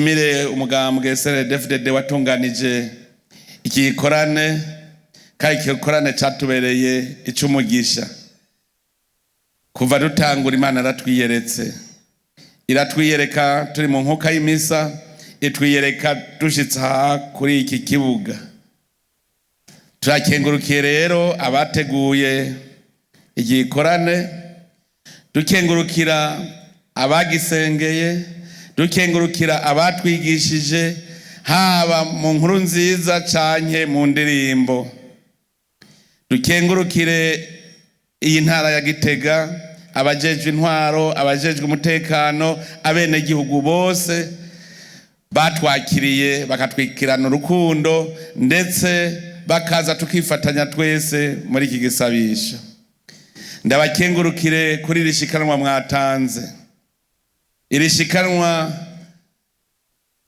Mire umugambwe CNDD-FDD watunganije iki gikorane, kandi iki gikorane catubereye icumugisha. Kuva dutangura Imana aratwiyeretse, iratwiyereka turi mu nkuka y'imisa, itwiyereka dushitse aha kuri iki kibuga. Turakengurukiye rero abateguye igikorane, dukengurukira abagisengeye, dukengurukira abatwigishije, haba mu nkuru nziza canke mu ndirimbo. Dukengurukire iyi ntara ya Gitega, abajejwe intwaro, abajejwe umutekano, abenegihugu bose batwakiriye bakatwikirana urukundo, ndetse bakaza tukifatanya twese muri iki gisabisho. Ndabakengurukire kuri iri shikanwa mwatanze. Iri shikanwa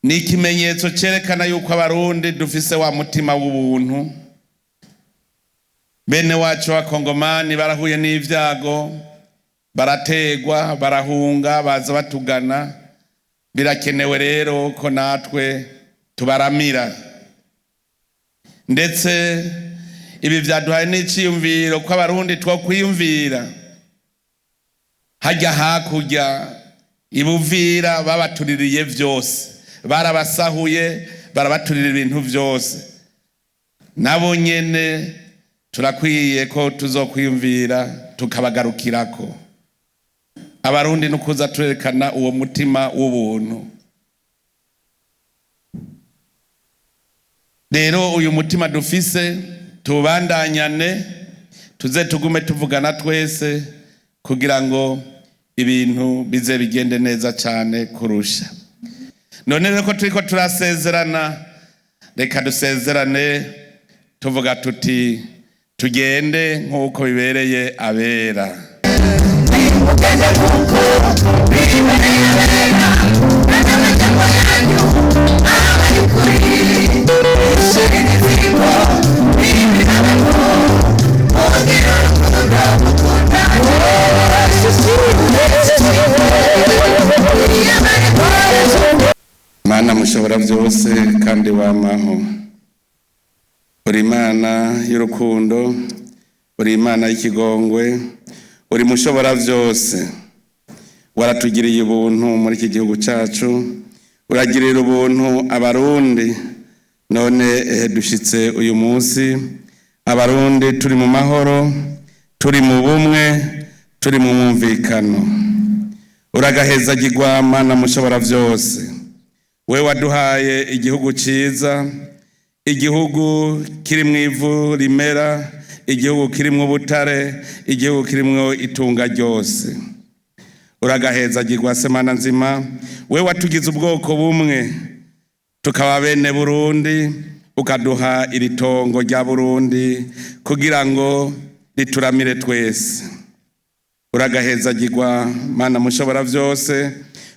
ni ikimenyetso cerekana yuko Abarundi dufise wa mutima w'ubuntu. Bene wacu b'Abakongomani barahuye n'ivyago, barategwa, barahunga, baza batugana. Birakenewe rero ko natwe tubaramira. Ndetse ibi vyaduhaye n'iciyumviro ko Abarundi twokwiyumvira hajya hakurya ibuvira babatuririye vyose, barabasahuye, barabaturira ibintu vyose. Nabo nyene turakwiye ko tuzokwiyumvira tukabagarukirako. Abarundi nukuza turerekana uwo mutima w'ubuntu. Rero uyu mutima dufise tubandanyane, tuze tugume tuvugana twese kugira ngo ibintu bize bigende neza cane kurusha. None rero ko turiko turasezerana, reka dusezerane tuvuga tuti tugende nk'uko bibereye abera. Mugende nk'uko bibereye abera, n'amajyambere yanyu aba ay'ukuri. Ishyari n'inzigo ntibirabemo, mugire urukundo mukundane. Mana mushobora byose kandi wamaho, uri Imana y'urukundo, uri Imana y'ikigongwe, uri mushobora byose. Waratugiriye ubuntu muri iki gihugu cacu, uragirira ubuntu Abarundi. None ehe dushitse uyu munsi, Abarundi turi mu mahoro, turi mu bumwe, turi mu mwumvikano. Uragahezagirwa Mana mushobora byose, we waduhaye igihugu ciza, igihugu kirimwo ivu rimera, igihugu kirimwo ubutare, igihugu kirimwo itunga ryose. Uragahezagirwa Semana nzima, we watugize ubwoko bumwe, tukaba bene Burundi, ukaduha iri tongo rya Burundi kugira ngo rituramire twese. Uragahezagirwa Mana mushobora byose,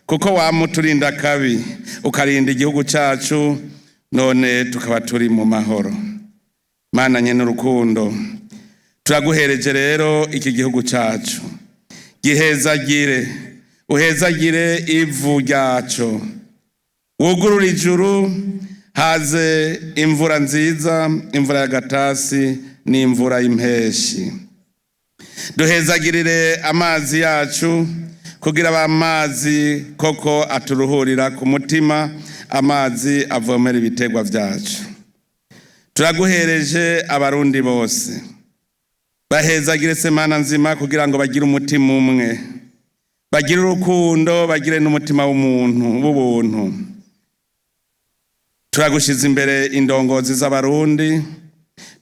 kuko wamuturinda kabi, ukarinda igihugu cacu, none tukaba turi mu mahoro. Mana nyene urukundo, turaguhereje rero iki gihugu cacu, gihezagire, uhezagire ivu ryaco, wugurure ijuru haze imvura nziza, imvura y'agatasi n'imvura y'impeshi. Duhezagirire amazi yacu kugira amazi koko aturuhurira ku mutima, amazi avomera ibitegwa vyacu. Turaguhereje Abarundi bose, bahezagire Semana nzima kugira ngo bagire umutima umwe, bagire urukundo, bagire n'umutima w'umuntu w'ubuntu. Turagushize imbere indongozi z'Abarundi,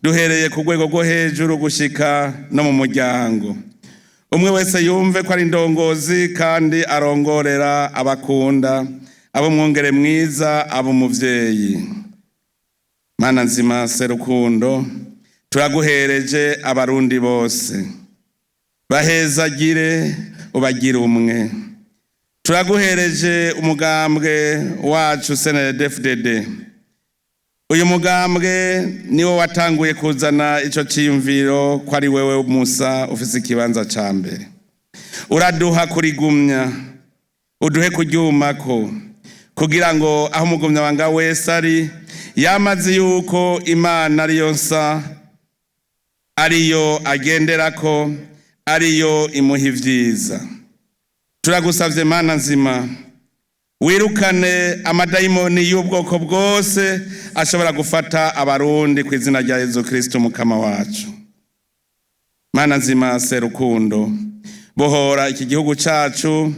duhereye ku rwego rwo hejuru gushika no mu muryango. Umwe wese yumve ko ari indongozi kandi arongorera abakunda, abo mwungere mwiza, abo muvyeyi. Mana nzima serukundo, turaguhereje Abarundi bose, bahezagire ubagire umwe. Turaguhereje umugambwe wacu CNDD-FDD. Uyu mugambwe niwo watanguye kuzana ico ciyumviro ko ari wewe Musa ufise ikibanza ca mbere. Uraduha kurigumya, uduhe kuryumako, Kugira ngo aho umugumyabanga wese ari, yamaze yuko Imana ariyo nsa, ariyo agenderako, ariyo imuha ivyiza. Turagusavye Mana nzima, wirukane amadayimoni y'ubwoko bwose ashobora gufata Abarundi ku izina rya Yezu Kristo Mukama wacu. Mana nzima Serukundo, bohora iki gihugu cacu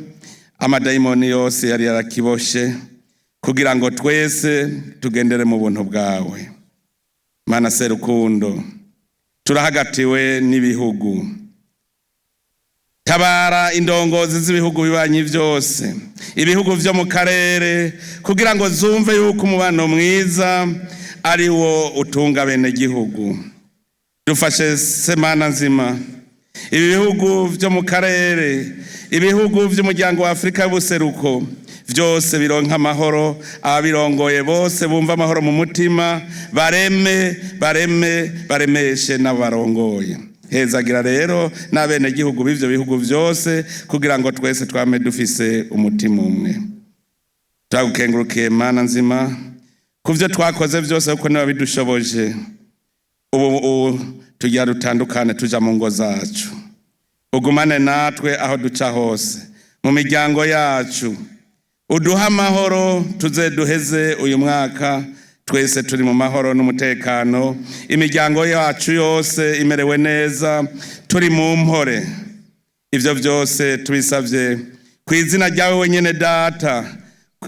amadayimoni yose yari yarakiboshe, kugira ngo twese tugendere mu buntu bwawe. Mana Serukundo, turahagatiwe n'ibihugu. Tabara indongozi z'ibihugu bibanyi vyose, ibihugu vyo mu karere, kugira ngo zumve yuko umubano mwiza ari wo utunga bene gihugu. Dufashe semana nzima, ibi bihugu vyo mu karere, ibihugu vy'umuryango wa Afrika y'ubuseruko vyose bironka amahoro, ababirongoye bose bumva amahoro mu mutima, bareme bareme baremeshe n'abarongoye. Hezagira rero n'abenegihugu b'ivyo bihugu vyose, kugira ngo twese twame dufise umutima umwe. Turagukengurukiye Mana nzima kuvyo twakoze vyose, kuko niba bidushoboje. Ubu tugira dutandukane tuja mu ngo zacu. Ugumane natwe aho duca hose mu miryango yacu, uduhe amahoro, tuze duheze uyu mwaka twese turi mu mahoro n'umutekano, imiryango yacu yose imerewe neza, turi mu mpore. Ivyo vyose tubisavye ku izina ryawe wenyene Data,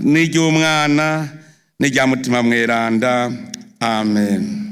n'iry'Umwana, n'irya Mutima Mweranda. Amen.